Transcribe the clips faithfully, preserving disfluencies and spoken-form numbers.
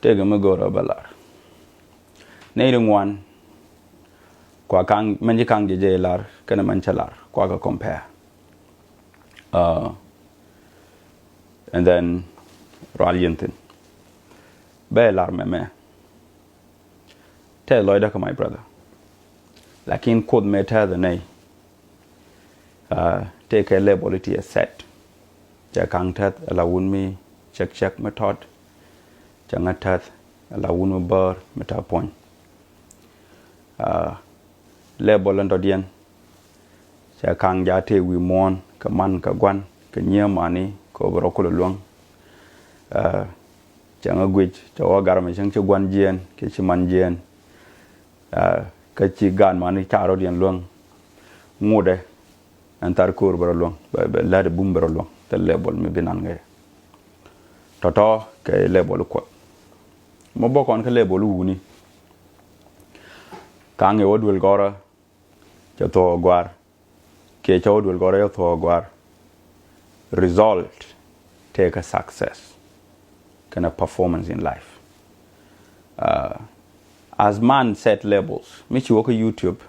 Tëëkɛ mi go̱o̱rä bä lar. Nɛy ri ŋuan kua kaŋ mɛn ci kaŋ jɛ jɛ lar kɛnɛ mɛn cɛ lar kua kɛ compare. Uh, and then rual yɛn thin bɛ lar mɛmɛ. Tɛth lɔcdä kɛ my brother. Lakin Kuoth mëë tɛth ɛ nɛy. Uh, tëëkɛ level ti ɛ set. Cɛ kaŋ tɛth ala wun mi cɛk cɛk mi tɔt. Cɛ ŋä tɛth ala wun mi bär mi tɛ puɔ̱ny. Uh, level in dɔ̱diɛn. Cɛ kaŋ ja tëë wi̱i̱ muɔ̱ɔ̱n kɛ man kɛ gua̱n kɛ nyiee mani kɛ ɣöö bi rɔ kulɛ luäŋ. Uh, cɛ ŋä guic cɛ wä gar mɛ cäŋ ci gua̱n jiɛɛn kɛ ci man jiɛɛn. Uh, kä ci gaat mani ca rɔ̱diɛn luäŋ. Ŋutdɛ ɛn thar ko̱o̱r bɛ rɔ luäŋ bɛ lät bum bɛ rɔ luäŋ. Thil level mi bi nan ŋäcɛ tɔ̱tɔ̱ kɛ level Kuɔth. Mɔ bä kɔn kä level wuni. Kaŋ ɛ wä duel gɔrä cɛ thuɔɔk gua̱a̱r. Kiɛ cɛ wä duel gɔrä cɛ thuɔɔk gua̱a̱r. Result tëëkɛ success kɛnɛ performance in life. Uh, as man set levels mi ci wä kä YouTube.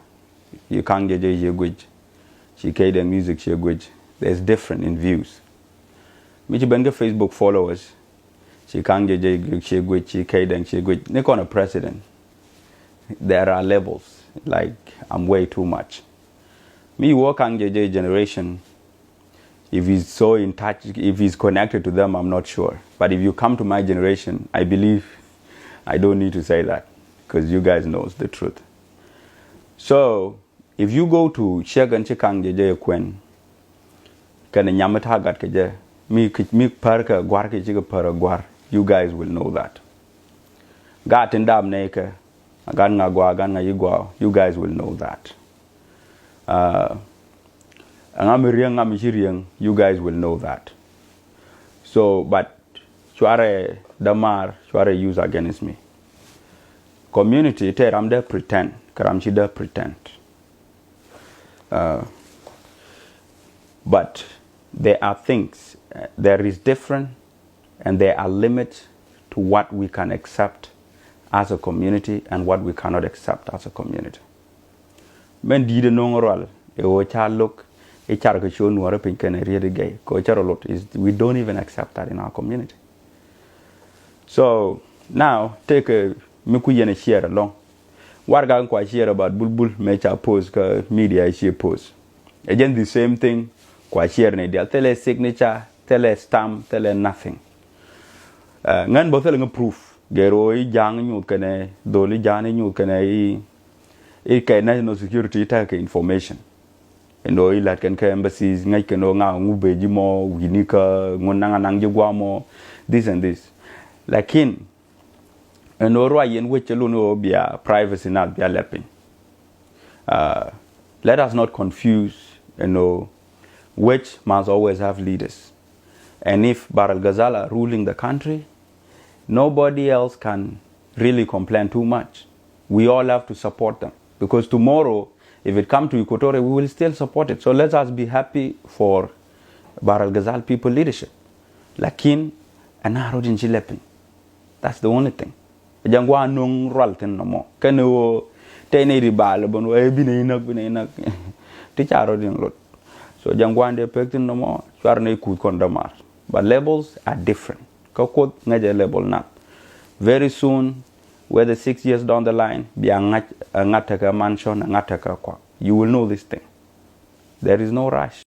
Ci kaŋ jɛ jɛ ci guic. Ci key dɛ music ci guic. There is different in views. Mi ci ben kä Facebook followers. Ci kaŋ jɛ jɛ ci guic ci key dɛ ci guic ni kɔn a president. There are levels. Like, I'm way too much. Mi wä kaŋ jɛ jɛ generation. If he's so in touch, if he's connected to them, I'm not sure. But if you come to my generation, I believe I don't need to say that because you guys knows the truth. So if you go to check and check kaŋ jɛ jɛ kuɛn kɛn nyam mi ta̱a̱ gat kɛ jɛ mi mi pär kɛ gua̱r kɛ ci kɛ pär gua̱r, you guys will know that. Gat tin dam nɛ kɛ gan ŋa gua gan ŋa yi gua, you guys will know that. Uh, ŋa mi riɛŋ ŋa mi ci riɛŋ, you guys will know that. So but cuarɛ dämaar cuarɛ use against me. Community te ram dee pretend kɛ ram ci dee pretend. Uh, but there are things, uh, there is different and there are limits to what we can accept as a community and what we cannot accept as a community. Mɛn di̱i̱t ɛ no̱o̱ŋ rual ɛ ɣöö ca lo̱k i̱ car kɛ cuɔ nuɔ̱ɔ̱rä piny kɛnɛ riet i̱ gɛy kɛ ɣöö cɛ rɔ lot is we don't even accept that in our community. So now tëëkɛ mi ku yɛn a share along. Warɛga in kua share about bulbul mëë ca post kä media i̱ ci post. Ɛ jɛn the same thing kua share ni dial thilɛ signature thilɛ stamp thilɛ nothing. Uh, ŋän bä thilɛ ŋä proof gɛr ɣöö i̱ ja̱a̱ŋ i̱ nyuuth kɛnɛ dhol i̱ ja̱a̱ŋ i̱ nyuuth kɛnɛ i̱ i̱ kɛ national security i̱ tekɛ information. Ɛn ɣöö i̱ la̱t kɛn kä embassies ŋäc kɛn ɣöö ŋa ŋu bee ji̱ mɔ wi̱ni kä ŋun naŋ anaŋ ji̱ gua̱a̱ mɔ this and this. Lakin ɛn ɣöö ruac yɛn wec cɛ lun ɣöö bia privacy nath bia lɛp piny. Uh, let us not confuse ɛn ɣöö wec must always have leaders. And if Bahr el Ghazal are ruling the country, nobody else can really complain too much. We all have to support them because tomorrow, if it come to Equatoria, we will still support it. So let us be happy for Bahr el Ghazal people leadership. Lakin ɛn a rot in ci lɛpiny. That's the only thing. Ɛ jɛn gua̱a̱ no̱ŋ rual thi̱n nɔmɔ kɛn ɣöö tɛy nɛy ri baal bän wä ɛ bi nɛy näk bi nɛy näk. Ti ca rot in lot. So jɛn gua̱a̱n dee pek thi̱n nɔmɔ cuar nɛy kuth kɔn dämaar. But levels are different. Kä Kuoth ŋäcɛ level nath. Very soon, whether six years down the line, bia ŋa̱c ɛ ŋa̱t tekɛ mansion ɛ ŋa̱t tekɛ kɔak. You will know this thing. There is no rush.